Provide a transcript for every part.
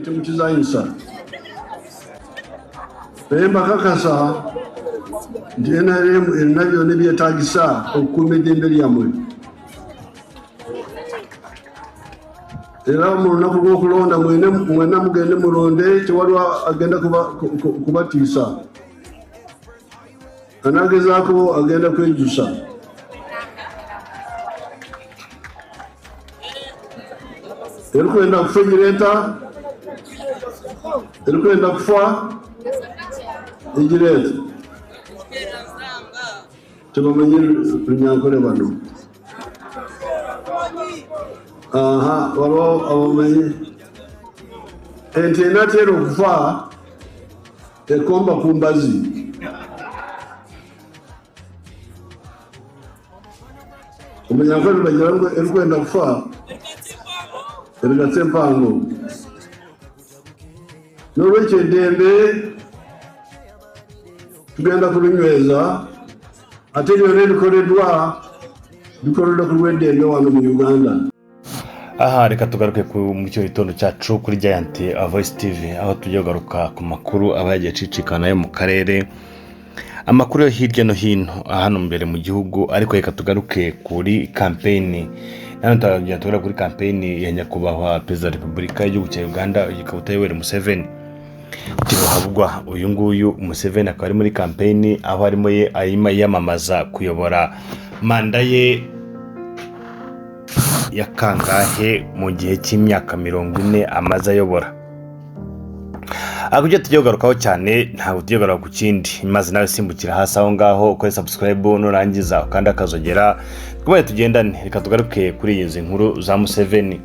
Temukizanyisa naye mbakakasa nti NRM erina byonna ebyetaagisa okukuuma eddembe lyammwe. Era mu lunaku lw'okulonda mwenna mugende mulonde, tewaliwo agenda kubatiisa. Anagezaako agenda kwejjusa. Erikwenda kufa egireeta, erikwenda kufa egireeta. Tebamanyi Runyankore bano. Aha, waliwo abamanyi ente enaatera okufa ekomba ku mbazi. Omunyankore bagira ngu erikwenda kufa erigatsa empango. N'olwekyo eddembe tugenda kulinyweza, ate byonna ebikoleddwa bikoleddwa ku lw'eddembe wano mu Uganda. Aha reka tugaruke mu cyo gitondo cyacu kuri Giant Voice TV, aho tujya kugaruka ku makuru aba yagiye acicikana yo mu karere, amakuru yo hirya no hino hano mbere mu gihugu. Ariko reka tugaruke kuri kampeyini, hano turagenda tugaruka kuri kampeyini ya nyakubahwa perezida wa repubulika y'igihugu cya Uganda Kaguta Yoweri Museveni. Tibuhabwa uyu nguyu Museveni akaba ari muri kampeyini, aho arimo ye arimo yiyamamaza kuyobora manda ye ya kangahe mu gihe cy'imyaka 40 amaze ayobora. Ariko ibyo tugiye kugarukaho cyane ntabwo tugiye kugaruka ku kindi, maze nawe simbukira hasi aho ngaho ukore subscribe, nurangiza ukanda akazogera twubahe tugendane. Reka tugaruke kuri izi nkuru za Museveni.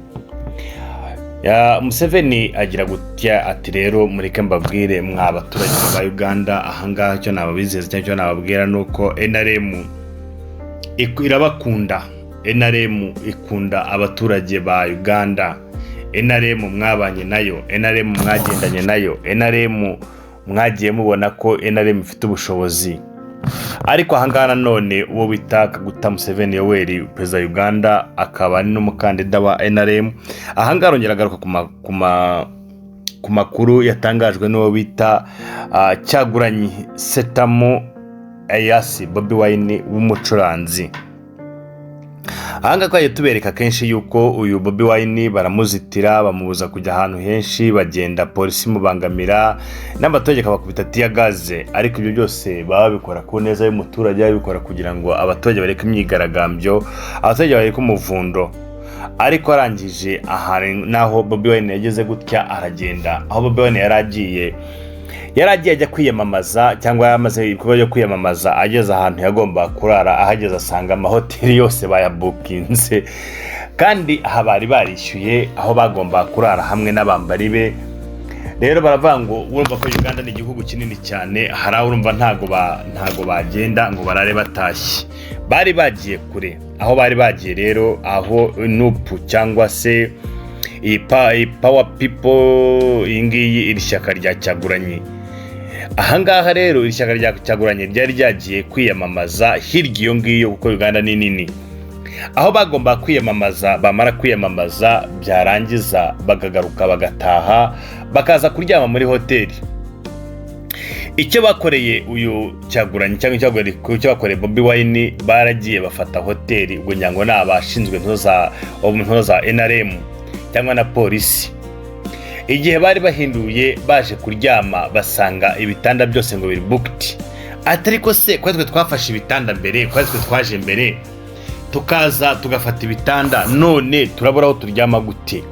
Ya Museveni agira gutya ati rero mureke mbabwire mwa baturage ba Uganda, ahangaha icyo nababizeza cyangwa icyo nababwira ni uko NRM irabakunda. NRM ikunda abaturage ba Uganda. NRM mwabanye nayo, NRM mwagendanye nayo, NRM mwagiye mubona ko NRM ifite ubushobozi. Ariko ahangaha nanone uwo bita Kaguta Museveni Yoweri perezida wa Uganda akaba ari n'umukandida wa NRM, ahangaha arongera agaruka ku makuru yatangajwe n'uwo bita Kyagulanyi Ssentamu Eyasi Bobi Wine w'umucuranzi. Ahangaha twagiye tubereka kenshi yuko uyu Bobi Wine baramuzitira, bamubuza kujya ahantu henshi, bagenda polisi imubangamira n'abaturage akabakubita tiyagaze. Ariko ibyo byose baba babikora ku neza y'umuturage, babikora kugira ngo abaturage bareke imyigaragambyo, abaturage bareke umuvundo. Ariko arangije aha naho Bobi Wine yageze gutya aragenda, aho Bobi Wine yari agiye, yari agiye ajya kwiyamamaza cyangwa yamaze ibikorwa byo kwiyamamaza, ageze ahantu yagombaga kurara, ahageze asanga amahoteli yose bayabukinze, kandi aha bari barishyuye aho bagombaga kurara hamwe n'abambari be. Rero baravuga ngo urumva ko Uganda ni igihugu kinini cyane, hari aho urumva ntago bagenda ngo barare batashye. Bari bagiye kure, aho bari bagiye rero aho NUP cyangwa se iyi Power People, iyi ngiyi iri shyaka rya Kyagulanyi. Ahangaha rero iri shyaka rya Kyagulanyi ryari ryagiye kwiyamamaza hirya iyo ngiyo, kuko Uganda ni nini. Aho bagomba kwiyamamaza, bamara kwiyamamaza byarangiza bakagaruka bagataha, bakaza kuryama muri hoteli. Icyo bakoreye uyu Kyagulanyi cyangwa icyo bakoreye Bobi Wine, baragiye bafata hoteli, ubwo ngira ngo ni abashinzwe nto za NRM cyangwa na polisi. Igihe bari bahinduye baje kuryama basanga ibitanda byose ngo biri booked. Ati ariko se ko twe twafashe ibitanda mbere, ko twe twaje mbere tukaza tugafata ibitanda, none turabura aho turyama gute?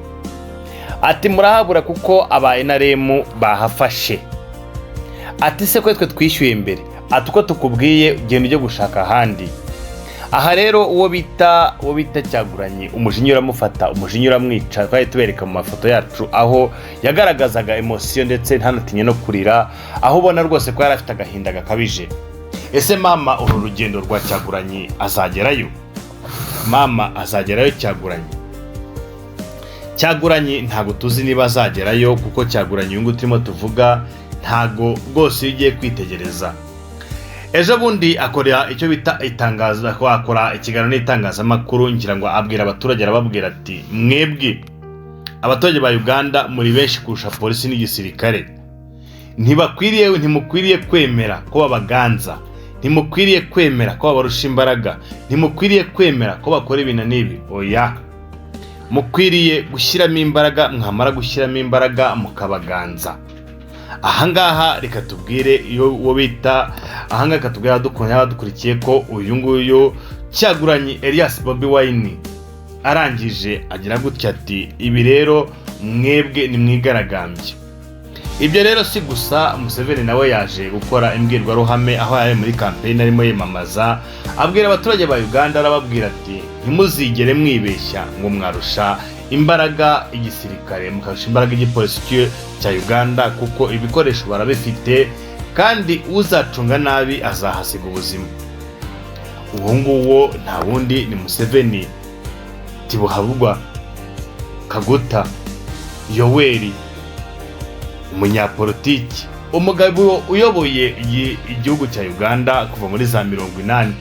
Ati murahabura kuko aba NRM bahafashe. Ati se ko twe twishyuye mbere? Ati uko tukubwiye genda ujye gushaka ahandi. Aha rero uwo bita Kyagulanyi umujinya uramufata, umujinya uramwica. Twari tubereka mu mafoto yacu aho yagaragazaga emosiyo ndetse ntanatinye no kurira, aho ubona rwose ko yari afite agahinda gakabije. Ese mama uru rugendo rwa Kyagulanyi azagerayo? Mama azagerayo Kyagulanyi? Kyagulanyi ntabwo tuzi niba azagerayo, kuko Kyagulanyi uyu nguyu turimo tuvuga ntabwo rwose iyo ugiye kwitegereza. Ejo bundi akora icyo bita itangazo, akora ikiganiro n'itangazamakuru, ngira ngo abwira abaturage, arababwira ati mwebwe Abaturage ba Uganda muri benshi kurusha polisi n'igisirikare. Ntibakwiriye, ntimukwiriye kwemera ko babaganza, ntimukwiriye kwemera ko babarusha imbaraga, ntimukwiriye kwemera ko bakora ibi na n'ibi. Oya, mukwiriye gushyiramo imbaraga, mwamara gushyiramo imbaraga mukabaganza. Ahangaha reka tubwire iyo uwo bita, ahangaha reka tubwire abadukunda n'abadukurikiye ko uyu nguyu Kyagulanyi Elias Bobi Wine arangije agira gutya ati: "Ibi rero mwebwe nimwigaragambye." Ibyo rero si gusa, Museveni nawe yaje gukora imbwirwaruhame aho yari muri kampeyini arimo yiyamamaza, abwira abaturage ba Uganda, arababwira ati: "Ntimuzigere mwibeshya ngo mwarusha imbaraga igisirikare, mukarusha imbaraga igipolisi cya Uganda, kuko ibikoresho barabifite kandi uzacunga nabi azahasiga ubuzima." Uwo nguwo nta wundi ni Museveni Tibuhaburwa Kaguta Yoweri, umunyapolitiki, umugabo uyoboye igihugu cya Uganda kuva muri za 80,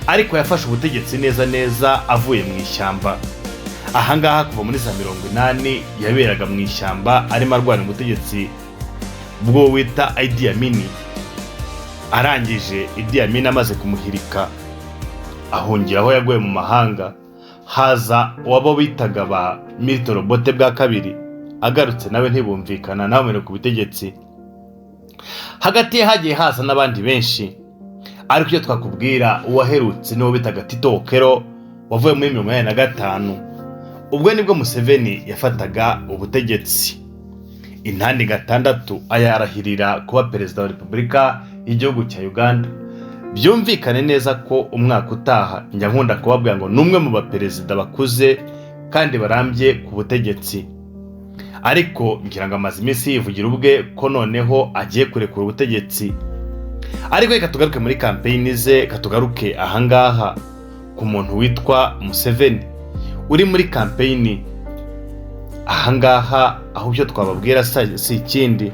ariko yafashe ubutegetsi neza neza avuye mu ishyamba. Ahangaha kuva muri za 80 yaberaga mu ishyamba arimo arwana ubutegetsi bw'uwo wita Idi Amin. Arangije Idi Amin amaze kumuhirika, ahungira aho yaguye mu mahanga, haza uwabo bitaga ba Milton Obote bwa kabiri. Agarutse nawe ntibumvikana, nawe ku butegetsi. Hagati ye hagiye haza n'abandi benshi, ariko icyo twakubwira, uwaherutse niwo bitaga Tito Okello wavuye muri 85. Ubwo nibwo Museveni yafataga ubutegetsi 86, ayarahirira kuba perezida wa Repubulika y'igihugu cya Uganda. Byumvikane neza ko umwaka utaha, njya nkunda kubabwira ngo ni umwe mu baperezida bakuze kandi barambye ku butegetsi, ariko ngira ngo amaze iminsi yivugira ubwe ko noneho agiye kurekura ubutegetsi. Ariko reka tugaruke muri kampeyini ze, reka tugaruke ahangaha ku muntu witwa Museveni uri muri kampeyini. Ahangaha aho ibyo twababwira si ikindi,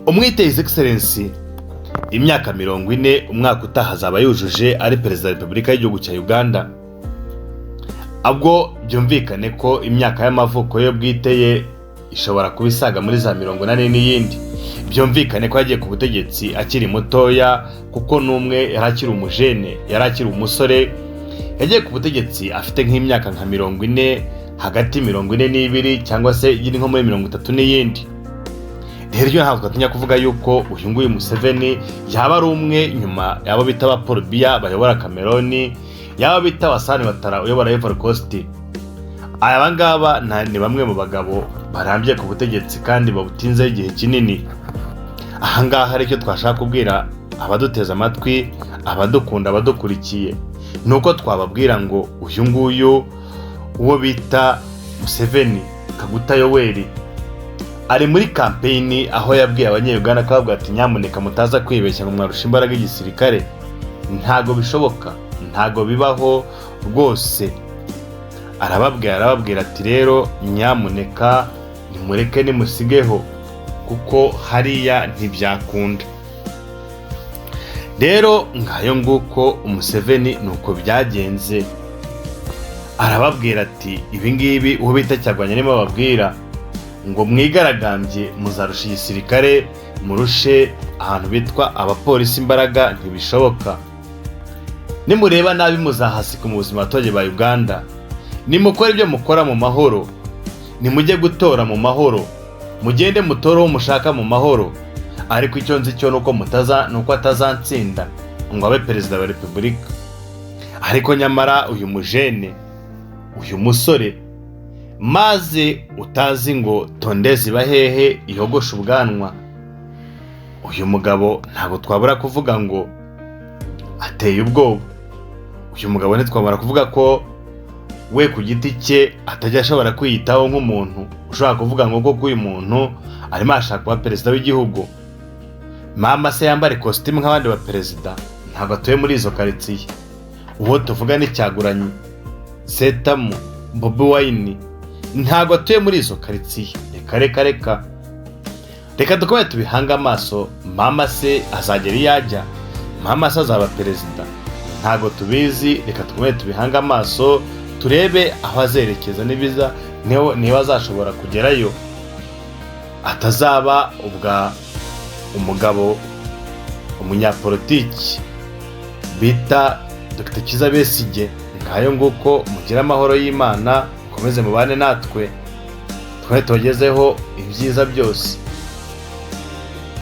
umwite His Excellency, imyaka 40 umwaka utaha azaba yujuje ari perezida wa Repubulika y'igihugu cya Uganda. Ubwo byumvikane ko imyaka y'amavuko ye bwite ye ishobora kuba isaga muri za 80 n'iyindi. Byumvikane ko yagiye ku butegetsi akiri mutoya, kuko n'umwe yari akiri umujene, yari akiri umusore. Yagiye ku butegetsi afite nk'imyaka nka 40, hagati 42 cyangwa se iri nko muri 30 n'iyindi. Rero iyo ntabwo twatinya kuvuga yuko uyu nguyu Museveni yaba ari umwe nyuma yaba bita ba Paul Biya bayobora Cameroon, yaba bita Alassane Ouattara uyobora Ivory Coast. Aba ngaba ni bamwe mu bagabo barambye ku butegetsi kandi babutinzeho igihe kinini. Ahangaha hari icyo twashaka kubwira abaduteze amatwi, abadukunda, abadukurikiye, ni uko twababwira ngo uyu nguyu uwo bita Museveni Kaguta Yoweri ari muri kampeyini, aho yabwiye Abanyayuganda, akababwira ati: "Nyamuneka mutaza kwibeshya ngo mwarusha imbaraga igisirikare, ntago bishoboka, ntago bibaho rwose." Arababwira ati: "Rero nyamuneka nimureke, nimusigeho, kuko hariya ntibyakunda." Rero ngayo nguko Umuseveni ni uko byagenze, arababwira ati: "Ibi ngibi uwo bita Kyagulanyi arimo ababwira ngo mwigaragambye, muzarusha igisirikare, murushe ahantu bitwa abapolisi imbaraga, ntibishoboka. Nimureba nabi muzahasika mu buzima. Abaturage ba Uganda, nimukore ibyo mukora mu mahoro, nimujye gutora mu mahoro, mugende mutore uwo mushaka mu mahoro. Ariko icyo nzi cyo nuko mutaza, nuko atazantsinda ngo abe perezida wa repubulika." Ariko nyamara uyu mujene, uyu musore, maze utazi ngo tondezi bahehe yogoshe ubwanwa, uyu mugabo ntabwo twabura kuvuga ngo ateye ubwoba. Uyu mugabo ntitwabura kuvuga ko we ku giti cye atajya ashobora kwiyitaho nk'umuntu ushobora kuvuga ngo koko uyu muntu arimo arashaka kuba perezida w'igihugu. Mama se yambara ikositimu nk'abandi ba perezida, ntabwo atuye muri izo karitsiye. Uwo tuvuga ni Kyagulanyi Ssentamu Bobi Wine, ntabwo atuye muri izo karitsiye. Reka reka reka reka dukomeze tubihange amaso. Mama se azagera iyo ajya? Mama se azaba perezida? Ntabwo tubizi. Reka dukomeze tubihange amaso, turebe aho azerekeza n'ibiza. Niba azashobora kugerayo, atazaba ubwa umugabo umunyapolitiki bita Dr Kizza Besigye. Ngayo nguko, mugire amahoro y'Imana, mukomeze mubane natwe, twari tubagezeho ibyiza byose.